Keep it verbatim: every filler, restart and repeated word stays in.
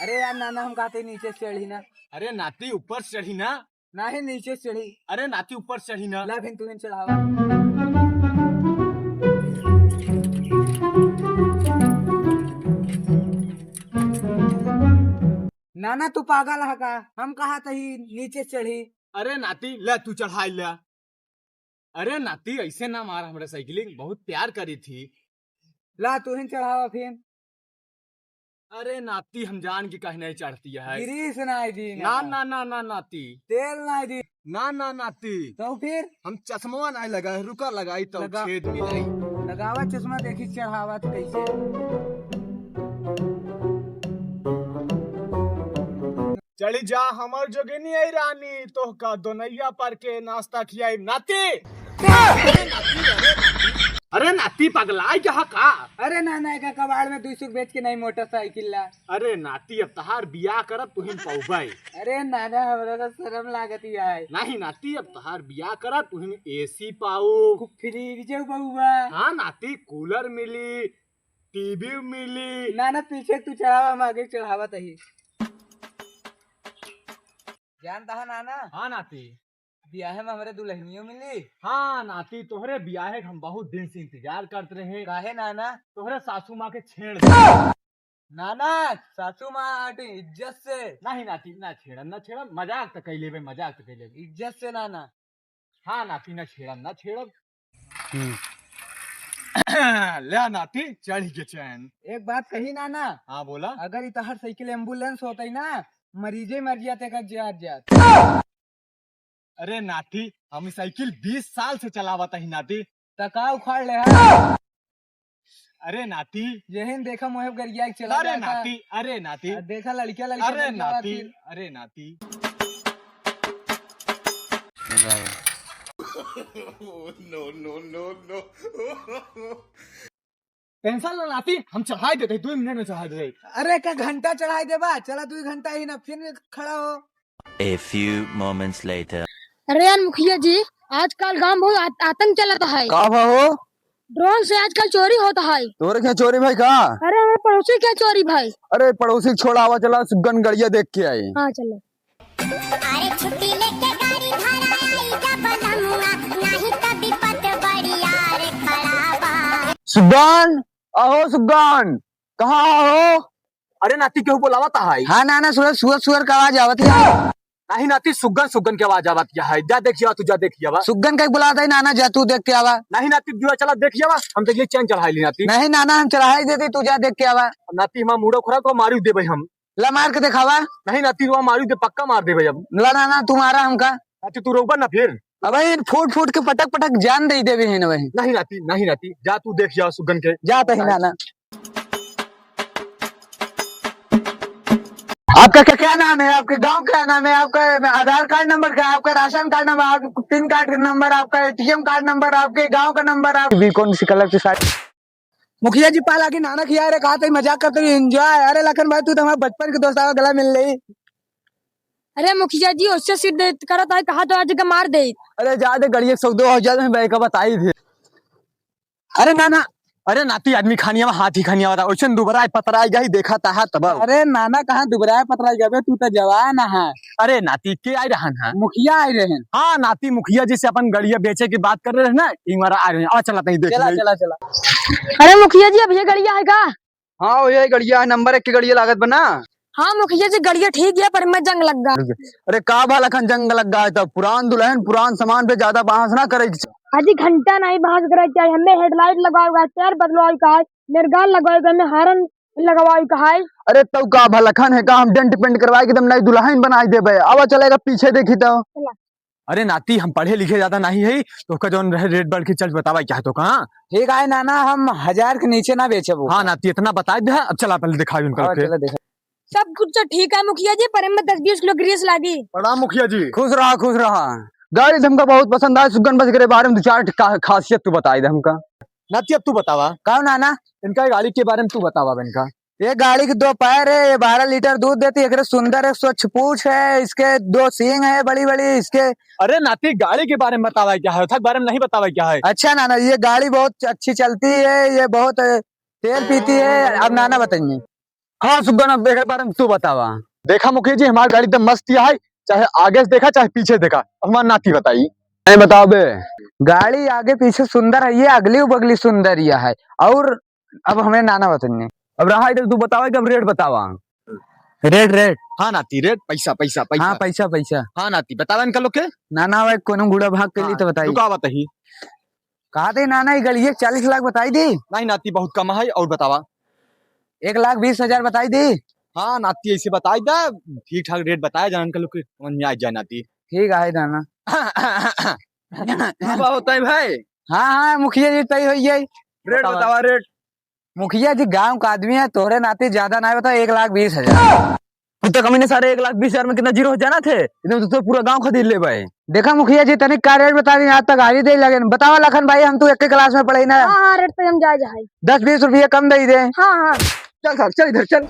अरे यार नाना, हम कहते नीचे से चढ़ी ना। अरे नाती, ऊपर से चढ़ी ना। नहीं, नीचे से चढ़ी। अरे नाती, ऊपर से चढ़ी ना। ला फिर तू ही चढ़ावा। नाना, तू पागल है का? हम कहा तही नीचे से चढ़ी। अरे नाती, ले तू चढ़ाई ले। अरे नाती, ऐसे ना मार हमरे साइकिलिंग, बहुत प्यार करी थी। ला तू ही चढ़ावा फिर। अरे नाती, हम जान के कहीं नहीं चढ़ती है। ग्रीस नहीं दी ना, ना। ना, ना, ना, नाती। तेल नहीं दी। ना, ना, नाती। तो फिर? हम चश्मा नहीं लगा है, रुका लगाई तो लगा। छेद मिलाई। लगावा चश्मा, देखी चढ़ावा तो कैसे। चली जा हमर जोगिनी आई रानी, तोहका दोनैया पर के नाश्ता खियाई नाती। अरे नाती, पगलाई गया का? अरे नाना, एक कबाड़ में दुई सौ बेच के नहीं मोटरसाइकिल ला। अरे नाती, अब तहार बियाह करब तुहिन पौबै। अरे नाना, हमरा तो शर्म लागत ही है। नहीं नाती, अब तहार बियाह करब तुहिन एसी पाऊ। खूब फ्रिज बउबा। हाँ नाती, कूलर मिली, टीवी मिली। नाना, पीछे तू चढ़ावा, हम आगे चढ़ावा तही। जानता है नाना? हाँ नाती। बियाहे में हमरे दुल्हनियो मिली। हाँ नाती, तोहरे बियाहे के हम बहुत दिन से इंतजार करत रहे। काहे नाना? तोहरे सासू माँ के छेड़ दे। नाना, सासू माँ आटे इज्जत से। नहीं नाती, ना छेड़म, ना छेड़म, मजाक त कई लेबे, मजाक त कई लेबे। इज्जत से नाना। हाँ नाती, ना छेड़म, ना छेड़म। हम्म। ले नाती, चढ़ के चैन। एक बात कही नाना। हाँ बोला। अगर ई तहर साइकिल एम्बुलेंस होतई ना, मरीजे मर जाते का जात जात। अरे नाती, हम ई साइकिल बीस साल से चलावत ही नाती। त का उखाड़ ले हा? अरे नाती। यही देखा मोहे गरिया के चला अरे जाता। नाती, अरे नाती। आ, देखा लड़किया लड़किया अरे लड़किया नाती, आती। अरे नाती। No, no, no, no। टेंशन ना नाती, हम चढ़ाई देते, दो मिनट में चढ़ाई देते। अरे का घंटा चढ़ाई देबा? चला दो घंटा ही ना, फिर खड़ा हो। A few moments later। अरे यार मुखिया जी, आजकल गांव बहुत आत-, आतंक चलत है। का भा हो? ड्रोन से आजकल चोरी होत है। तोरे क्या चोरी भाई का? अरे हमारे पड़ोसी क्या चोरी भाई? अरे पड़ोसी के छोड़ा, आवा चला सुगन गड़िया देख के आई। हाँ चलो। अरे छुट्टी लेके गाड़ी धरा आई जा बलमुआ, नहीं त विपत बड़ी यार खड़ा बा। सुगन, अहो सुगन, कहाँ हो? अरे नाती, केहू बोलावत है। हाँ नाना, सुअर, सुअर, सुअर का आवाज आवत है। नहीं नाती, सुगन, सुगन के आवाज आवत है। जा देखिया, तू जा देखिया बा। सुगन का बुलावत है नाना, जा तू देख के आवा। नहीं नाती, जुआ चला देखिया बा, हम तो ये चैन चढ़ाई ली नाती। नहीं नाना, हम चढ़ाई देती, तू जा देख के आवा। नाती, हमारा मूडो खराब, तो मारी देबे हम। ला मार के देखावा। नहीं नाती, वहाँ मारी दे, पक्का मार देबे अब। ला नाना, तू मारा हमका। नाती, तू रोकबा ना फिर। अब इन फूट फूट के पटक पटक जान दे देबे है ना वही। नहीं नाती, नहीं नाती, जा तू देख जा सुगन के। जा तही नाना। आपका क्या, क्या नाम है? आपके गांव क्या नाम है? आपका आधार कार्ड नंबर क्या है? आपका राशन कार्ड नंबर, आपका पिन कार्ड नंबर, आपका एटीएम कार्ड नंबर, आपके गांव का नंबर, आप भी कौन सी कलर की साड़ी? मुखिया जी, पाला की नाना खिया रे, कहा थे मजाक करते हुए एंजॉय। अरे लखन भाई, तू तो हमारे बचपन के दोस्त आवा, गला मिल रही। अरे मुखिया जी, उससे सीट दे करत है, कहा तो आज का मार दे। अरे जा दे, गड़िया एक सौ दो हजार में बैग का बताई थे। अरे ना ना। अरे नाती, आदमी खानिया में हाथी खानिया वाला, ओइसन दुबराए पतराए गई, देखा ताहा तब। अरे नाना, कहाँ दुबराए पतराए गए, तू तो जवान है। अरे नाती, के आए रहन है? मुखिया आए रहन। हाँ नाती, मुखिया जी से अपन गड़िया बेचे की बात कर रहे हैं ना, इमारा आ रहे हैं। आ चला तहीं देख चला, ले। चला, चला। अरे मुखिया जी, अब ये गड़िया है का? हाँ, ये गड़िया है, नंबर एक के गड़िया लागत बना। हाँ मुखिया जी, गड़िया ठीक है, पर मैं जंग लग गा। अरे का भा लखन जंग लग गा है, तब पुरान दुल्हन, पुरान सामान पे ज्यादा बहस ना करे के चाही। अजी घंटा नहीं बहस करे के चाही, हमें हेडलाइट लगावेगा, टायर बदलवावे का है, मेरगाल लगावेगा, हमें हारन लगवावे का है। अरे तब का भा लखन है का, हम डेंट पेंट करवाए के एकदम नई दुल्हन बनाई देबे। अब चलेगा पीछे देखी तो। चला। अरे नाती, हम पढ़े लिखे ज्यादा नहीं है, तो का जौन रहे रेट बढ़ के चल बतावा क्या तो का? ठीक है नाना, हम हजार के नीचे ना बेचब। हाँ नाती, इतना बताई दे, अब चला पहले दिखाई उनका हाँ, के। चला देखा। सब कुछ तो ठीक है मुखिया जी, पर इनमें दस बीस किलो ग्रीस लागी। प्रणाम मुखिया जी। खुश रहा, खुश रहा। गाड़ी तो हमका बहुत पसंद आए, सुगन बस के बारे में दो चार ठे का-, खासियत तू बताई दे हमका। नाती, अब तू बतावा। का नाना? इनका गाड़ी के बारे में तू बतावा इनका। ये गाड़ी के दो पैर है, ये बारह लीटर दूध देती है, एकरे सुंदर है, स्वच्छ पूछ है, इसके दो सींग है बड़ी बड़ी, इसके अरे नाती, गाड़ी के बारे में बतावा क्या है, थक बारे में नहीं बतावा क्या है। अच्छा नाना, ये गाड़ी बहुत अच्छी चलती है, ये बहुत, अ, तेल पीती है। अब नाना बताएंगे। हाँ सुगना, एकर बारे में तू बतावा। देखा मुखिया जी, हमार गाड़ी एकदम मस्त ही है, चाहे आगे से देखा चाहे पीछे देखा। अब हमार नाती बताई। नहीं बताओ बे। गाड़ी आगे पीछे सुंदर है, ये अगली बगली सुंदर यह है। और अब हमें नाना बताइए। अब रहा इधर, तू बतावा कि अब रेट बतावा। रेट, रेट। हाँ नाती, रेट, पैसा, पैसा, पैसा। हाँ, पैसा, पैसा। हाँ नाती, बतावा इनका लोग के। नाना भाई, कोनो गुड़ा भाग के हाँ, लिए तो बताई। रुका बताई। कहा थे नाना, ये गलिए चालीस लाख बताई दी। नहीं नाती, बहुत कम है, और बतावा। एक लाख बीस हजार बताई दी। हाँ नाती, ऐसे बताई दा, ठीक ठाक रेट बताया, जहाँ इनका लोग के समझ में आ जाए नाती। ठीक है नाना। क्या होता है भाई? हाँ, हाँ, मुखिया जी, तय हो जाए। रेट बतावा। बतावा, रेट। मुखिया जी, गांव का आदमी है, तोहरे नाते ज्यादा ना बताओ, एक लाख बीस हजार। तू तो कमीने सारे एक लाख बीस हजार में कितना जीरो हो जाना थे, इधर तो, तो पूरा गांव खरीद ले भाई। देखा मुखिया जी, तनिक का रेट बता दी, आज तक हारी दे लगे। बतावा लखन भाई, हम तू एक के क्लास में पढ़े ना। हाँ, हाँ, रेट पे हम जाए जाए। दस बीस रुपये कम दे दे। हाँ, हाँ। चल साहब, चल इधर चल।